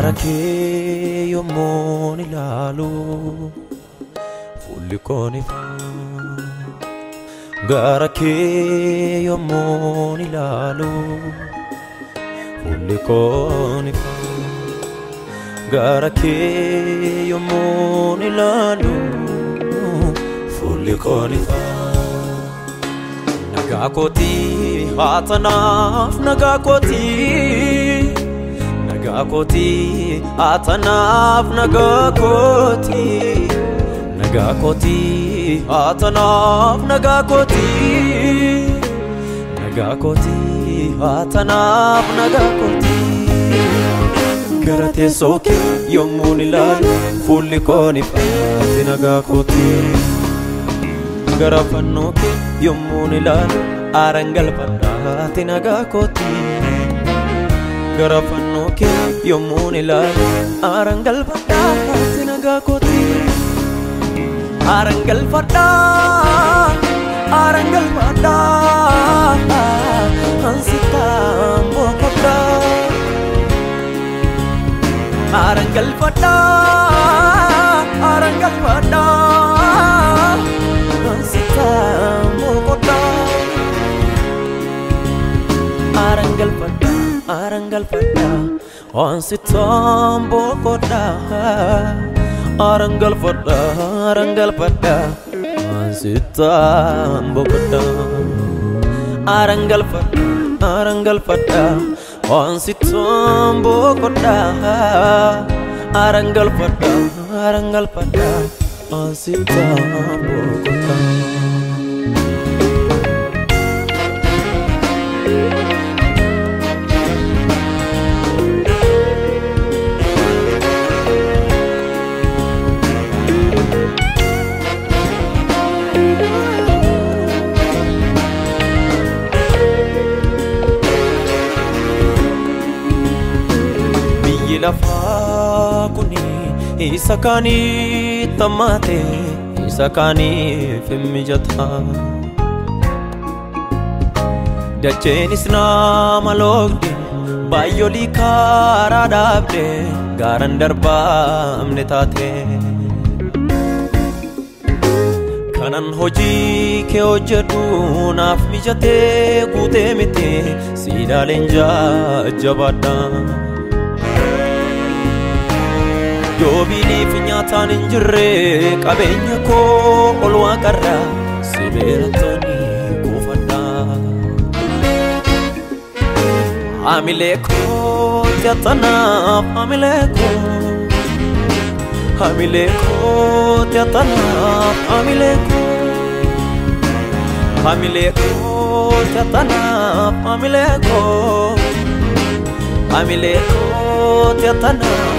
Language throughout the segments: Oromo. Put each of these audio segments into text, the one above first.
Gara kee yommuun ilaalu fuulli koo ni ifa. Gara kee yommuun ilaalu fuulli koo ni ifa. Gara kee yommuun ilaalu fuulli koo ni ifa. Nagaa kootii haa tanaaf nagaa kootii. Nagaa kootii haa tanaaf nagaa kootii. Nagaa kootii haa tanaaf nagaa kootii. Nagaa kootii haa tanaaf nagaa kootii. Gara teessoo kee yommuun ilaalu fuulli koo ni ifa ati nagaa kootii. Gara fannoo kee yommuun ilaalu aaraan galfadha ati nagaa kootii. Gara fannoo kee yommuun ilaalu aaraan galfadha ati nagaa kootii. Aaraan galfadha, aaraan galfadha, ansittaan boqodha. Aaraan galfadha, aaraan galfadha, ansittaan boqodha. Aaraan galfadha, aaraan galfadha, ansittaan boqodha. Aaraan galfadha, aaraan galfadha, ansittaan boqodha. Aaraan galfadha, aaraan galfadha, ansittaan boqodha. Aaraan galfadha, aaraan galfadha, ansittaan boqodha. Biyyi lafaa kuni isa kaanitti hammaate isa kaaniif hin mijataa. Dacheenis nama loogde baay'oolii karaa dhaabde gaaraan darbaamne taate. Kanan hojii kee hojjedhu naaf mijatee guutee miti siidaaleen jajjabaadha. Doobiliif nyaataan hin jirre qabeenya koo ol waaqarra sibeeratanii kuufadha. Haamilee koo tiyatanaaf haamilee koo. Haamilee koo tiyatanaaf haamilee koo. Haamilee koo tiyatanaaf haamilee koo. Haamilee koo tiyatanaaf.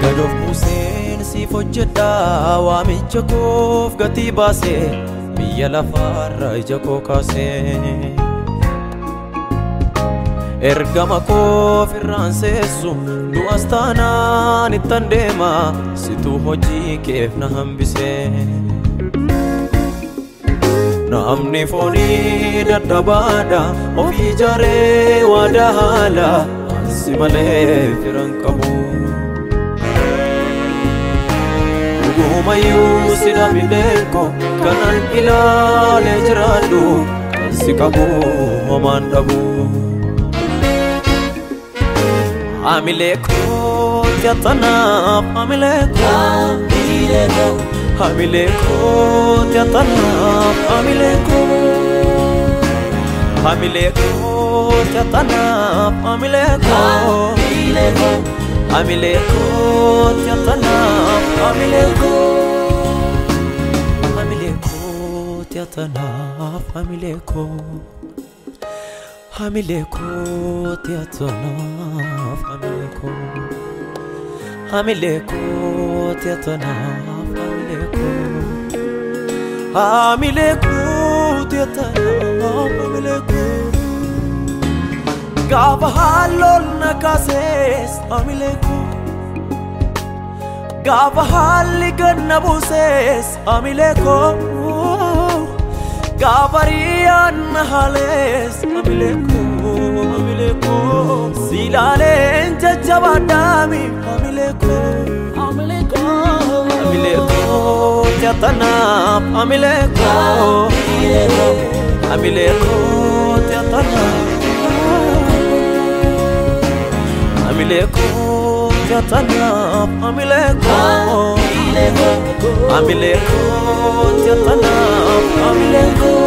Gad of buuseen siif hojjedha waamicha koof gatii baasee biyya lafaarra ija koo kaasee. Ergama koof irraan seessu du'as taanaan ittan deema situu hojii keef na hambisee. Namni foonii dadhabaadha ofii ijaaree waadaa haala ansi malee firan qabu. Dhugumayyuu si dhabileen koo kanan ilaalee jiraadhu kan si qabu homaan dhabu. Haamilee koo tiyatanaaf haamilee koo. Haamilee koo tiyatanaaf haamilee koo. Haamilee koo tiyatanaaf haamilee koo. Haamilee koo tiyatanaaf haamilee koo. Haamilee koo tiyatanaaf haamilee koo. Haamilee koo tiyatanaaf haamilee koo. Haamilee koo tiyatanaaf haamilee koo. Haamilee koo tiyatanaaf. hamilee koo. Gaafa haalloon na kaasees hamilee koo. Gaafa haalli ganna buusees hamilee koo. Gaafa riyyaan na haalees hamilee koo hamilee koo. Si ilaaleen jajjabaadhaami hamilee koo. Hamilee koo. Hamilee koo jaatanaaf hamilee koo. Hamilee koo jaatanaaf. Hamilee koo jaatanaaf hamilee koo. Hamilee koo jaatanaaf hamilee koo.